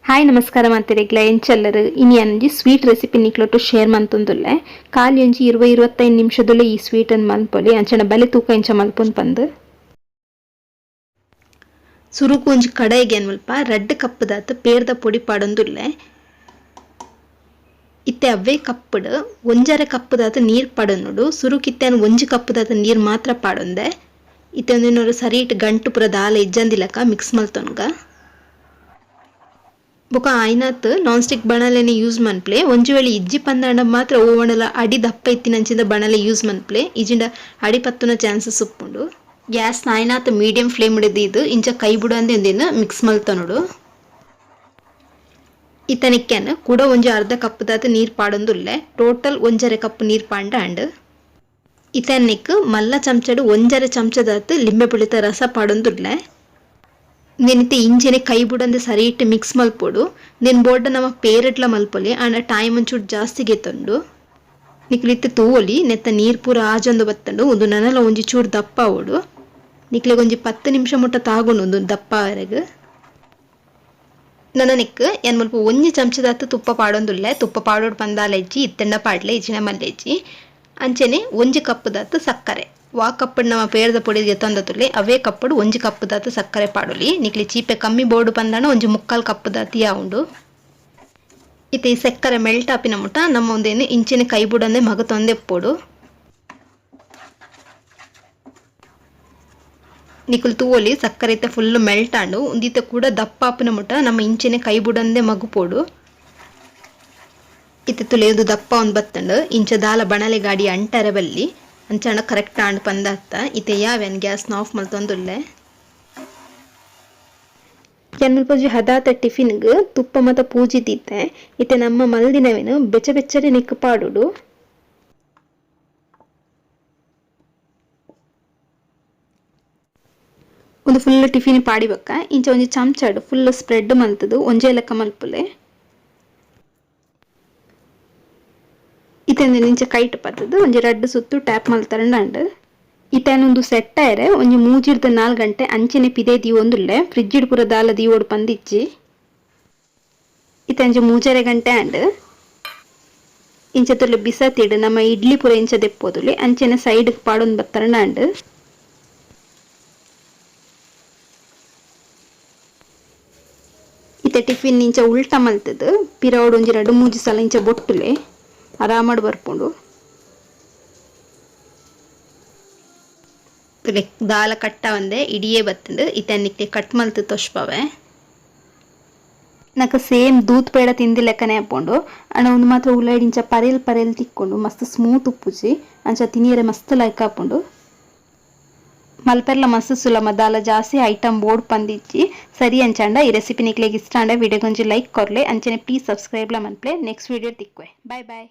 Hi ನಮಸ್ಕಾರ ಮಾತೆರೆಗ್ಲ ಎಂಚಲ್ಲರು ಇನಿ ಅಂಜಿ ಸ್ವೀಟ್ ರೆಸಿಪಿ ನಿಕ್ಲೊಟ್ಟು ಶೇರ್ ಮಂತೊಂದುಲ್ಲೆ. ಖಾಲಿ ಒಂಜಿ 20-25 ನಿಮಿಷದಲ್ಲೇ ಈ ಸ್ವೀಟ್ ಅನ್ನು ಮನ್ಪೊಲಿ. ಅಂಚನ ಬಲೆ ತೂಕ ಇಂಚ ಮಲ್ಪೊಂದು ಪಂದು. ಸುರುಕು ಒಂಜಿ ಕಡಾಯಿಗೆ ಅನ್ಮಲ್ಪ ರಡ್ಡ್ ಕಪ್ಪುದಾತ್ ಪೇರ್ದ ಪೊಡಿ ಪಾಡೊಂದುಲ್ಲೆ. ಇತ್ತೆ ಅವ್ವೇ ಕಪ್ಪುಡು ಒಂಜರೆ ಕಪ್ಪುದಾತ್ ನೀರು ಪಾಡೊನುಡು. ಸುರುಕು ಇತ್ತೆ ಒಂಜಿ ಕಪ್ಪುದಾತ್ ನೀರು ಮಾತ್ರ ಪಾಡೊಂದೆ. ಇತ್ತೆ ಒಂದಿನೊರು ಸರಿಟ್ ಗಂಟು ಪೂರ ದಾಲ ಇಜ್ಜಂದಿಲಕ ಮಿಕ್ಸ್ ಮಲ್ತೊನ್ಗ. ಬೊಕ ಆಯ್ನಾತ್ ನಾನ್ ಸ್ಟಿಕ್ ಬಣಲೆನೆ ಯೂಸ್ ಮನ್ಪ್ಲೆ. ಒಂಜಿ ವೇಳೆ ಇಜ್ಜಿ ಪಂದಾಂಡ ಮಾತ್ರ ಓವಣಲ ಅಡಿ ದಪ್ಪ ಇತ್ತಿನಂಚಿಂದ ಬಣಲೆ ಯೂಸ್ ಮನ್ಪ್ಲೆ. ಇಜಿಂಡ ಅಡಿ ಪತ್ತುನ ಚಾನ್ಸಸ್ ಉಪ್ಪುಂಡು. ಗ್ಯಾಸ್ ಆಯ್ನಾತ್ ಮೀಡಿಯಂ ಫ್ಲೇಮ್ ಇದ್ದು ಇಂಚ ಕೈ ಬುಡಂದೆ ಒಂದಿನ ಮಿಕ್ಸ್ ಮಲ್ತೊನೊಡು. ಇತ್ತನಿಕ್ಕೆನ್ ಕೂಡ ಒಂಜಿ ಅರ್ಧ ಕಪ್ಪುದಾತ್ ನೀರು ಪಾಡೊಂದುಲ್ಲೆ. ಟೋಟಲ್ ಒಂಜರೆ ಕಪ್ ನೀರು ಪಾಂಡ ಅಂಡ್. ಇತನಿಕ್ ಮಲ್ಲ ಚಮಚಡು ಒಂಜರೆ ಚಮಚದಾತ್ ಲಿಂಬೆ ಪುಳಿತ ರಸ ಪಾಡೊಂದುಲ್ಲೆ. ನೆನಿತೆ ಇಂಚೆನೆ ಕೈ ಬುಡಂದೆ ಸರಿ ಇಟ್ಟು ಮಿಕ್ಸ್ ಮಲ್ಪೊಡು. ನೆನ್ ಬೋರ್ಡ ನಮ ಪೇರೆಟ್ಲ ಮಲ್ಪೊಲಿ, ಆಂಡ ಟೈಮ್ ಒಂಚೂರು ಜಾಸ್ತಿ ಗೆತ್ತೊಂಡು. ನಿಕ್ಲು ಇತ್ತೆ ತೂವೊಲಿ, ನೆತ್ತ ನೀರು ಪೂರ ಆಜೊಂದು ಬತ್ತಂಡು. ಉಂದು ನನಲ ಒಂಜಿ ಚೂರು ದಪ್ಪ ಆವೊಡು. ನಿಕ್ಲೆಗ್ ಒಂಜಿ 10 ನಿಮಿಷ ಮುಟ್ಟ ತಾಗುಂಡು ಉಂದು ದಪ್ಪ ಆವರೆಗ್. ನನ ನೆಕ್ ಯಾನ್ ಮುಲ್ಪ ಒಂಜಿ ಚಮಚದಾತ್ ತುಪ್ಪ ಪಾಡೊಂದುಲ್ಲೆ. ತುಪ್ಪ ಪಾಡೊಡು ಪಂದಾಲ ಇಜ್ಜಿ, ಇತ್ತೆಂಡ ಪಾಡ್ಲೆ, ಇಜ್ಜಿಂಡ ಮಲ್ಲೆಜ್ಜಿ. ಅಂಚೆನೆ ಒಂಜಿ ಕಪ್ಪುದಾತ್ ಸಕ್ಕರೆ. ವಾ ಕಪ್ಪುಡು ನಮ ಪೇರ್ದ ಪೊಡಿ ಗೆತ್ತೊಂದತುಲ್ಲೆ ಅವೇ ಕಪ್ಪುಡು ಒಂಜಿ ಕಪ್ಪುದಾತ್ ಸಕ್ಕರೆ ಪಾಡೊಲಿ. ನಿಕ್ಲೆ ಚೀಪೆ ಕಮ್ಮಿ ಬೋಡು ಪಂದಾಂಡ ಒಂಜಿ ಮುಕ್ಕಾಲ್ ಕಪ್ಪುದಾತ್ ಯಾವುಂಡು. ಇತ್ತೆ ಈ ಸಕ್ಕರೆ ಮೆಲ್ಟ್ ಆಪಿನ ಮುಟ್ಟ ನಮ್ಮ ಒಂದೇನು ಇಂಚೆನೆ ಕೈ ಬುಡಂದೆ ಮಗತೊಂದೆ ಪೊಡು. ನಿಕುಲು ತೂವೊಲಿ, ಸಕ್ಕರೆ ಇತ್ತೆ ಫುಲ್ ಮೆಲ್ಟ್ ಆಂಡು. ಉಂದಿತ್ತೆ ಕೂಡ ದಪ್ಪ ಆಪಿನ ಮುಟ್ಟ ನಮ್ಮ ಇಂಚೆನೆ ಕೈ ಬುಡಂದೆ ಮಗುಪೊಡು. ಇತ್ತೆ ತುಲೆ ಉಂದು ದಪ್ಪ ಒಂದ್ ಬತ್ತಂಡು. ಇಂಚ ದಾಲ ಬಣಲೆ ಗಾಡಿ ಅಂಟರೆ ಬಲ್ಲಿ, ಅಂಚಾಂಡ ಕರೆಕ್ಟ್ ಆಂಡ್ ಪಂದಾತ್ತ. ಇತ್ತೆ ಯಾವ್ಯಾನ್ ಗ್ಯಾಸ್ನ ಆಫ್ ಮಲ್ತೊಂದುಲ್ಲೆ. ಯಾನ್ ಮುಲ್ಪ ಒಂಜಿ ಹದಾತ ಟಿಫಿನ್ಗ್ ತುಪ್ಪ ಮತ ಪೂಜಿ ದೀತೆ. ಇತ್ತೆ ನಮ್ಮ ಮಲ್ದಿನವೇನು ಬೆಚ್ಚ ಬೆಚ್ಚನೆ ನೆಕ್ಕ್ ಪಾಡೊಡು. ಉಂದು ಫುಲ್ ಟಿಫಿನ್ ಪಾಡಿ ಬೊಕ್ಕ ಇಂಚ ಒಂಜಿ ಚಮಚಡ್ ಫುಲ್ ಸ್ಪ್ರೆಡ್ ಮಲ್ತುದು ಒಂಜೇ ಲೆಕ್ಕ ಮಲ್ಪುಲೆ. ಇತ್ತೆ ಇಂಚ ಕೈಟ್ ಪತ್ತುದು ಒಂಜಿ ರಡ್ಡ್ ಸುತ್ತು ಟ್ಯಾಪ್ ಮಲ್ತರಂಡ ಅಂಡ್. ಇತ್ತೆ ಉಂದು ಸೆಟ್ ಆಯೆರೆ ಒಂಜಿ 3 ರ್ದ್ 4 ಗಂಟೆ ಅಂಚನೆ ಪಿದೆ ದೀವೊಂದುಲ್ಲೆ. ಫ್ರಿಡ್ಜ್ ಡ್ ಪೂರ ದಾಲ ದೀವೊಡು ಪಂದಿಜ್ಜಿ. ಇತ್ತೆ ಒಂಜಿ 3.5 ಗಂಟೆ ಆಂಡ್. ಇಂಚ ತುಲೆ ಬಿಸತಿಡ್ ನಮ್ಮ ಇಡ್ಲಿ ಪೂರ ಇಂಚ ದೆಪ್ಪೊದುಲಿ ಅಂಚನೆ ಸೈಡ್ ಗ್ ಪಾಡೊಂದು ಬತ್ತರಂಡ ಅಂಡ್. ಇತ್ತೆ ಟಿಫಿನ್ ಇಂಚ ಉಲ್ಟ ಮಲ್ತುದು ಪಿರವುಡು ಒಂಜಿ ರಡ್ಡ್ ಮೂಜಿ ಸಲ ಇಂಚ ಬೊಟ್ಟುಲೆ, ಆರಾಮಡ್ ಬರ್ಪುಂಡು. ತುಲೆ ದಾಲ ಕಟ್ಟಾವಂದೆ ಇಡಿಯೇ ಬತ್ತುಂಡು. ಇತ್ತೆ ನಿಕ್ಲೆ ಕಟ್ ಮಲ್ತ್ ತೋಜ್ಪಾವೆ. ನಕ ಸೇಮ್ ದೂತ್ ಪೇಡ ತಿಂದಿ ಲೆಕ್ಕನೆ ಆಪುಂಡು. ಆಂಡ ಉಂದು ಮಾತ್ರ ಉಲೈಡ್ ಇಂಚ ಪರೇಲ್ ಪರೇಲ್ ತಿಕ್ಕೊಂಡು ಮಸ್ತ್ ಸ್ಮೂತ್ ಉಪ್ಪುಜಿ. ಅಂಚ ತಿನಿಯರೆ ಮಸ್ತ್ ಲೈಕ್ ಆಪುಂಡು. ಮಲ್ಪೆರ್ಲ ಮಸ್ತ್ ಸುಲಭ, ದಾಲ ಜಾಸ್ತಿ ಐಟಮ್ ಬೋರ್ಡ್ ಪಂದಿಜ್ಜಿ. ಸರಿ, ಅಂಚಾಂಡ ಈ ರೆಸಿಪಿ ನಿಕ್ಲೆಗ್ ಇಷ್ಟ ಆಂಡ ವಿಡಿಯೋಗೊಂಜಿ ಲೈಕ್ ಕೊರ್ಲೆ. ಅಂಚನೆ ಪ್ಲೀಸ್ ಸಬ್ಸ್ಕ್ರೈಬ್ ಲ ಮನ್ಪುಲೆ. ನೆಕ್ಸ್ಟ್ ವಿಡಿಯೋ ತಿಕ್ಕುವೆ. Bye boy.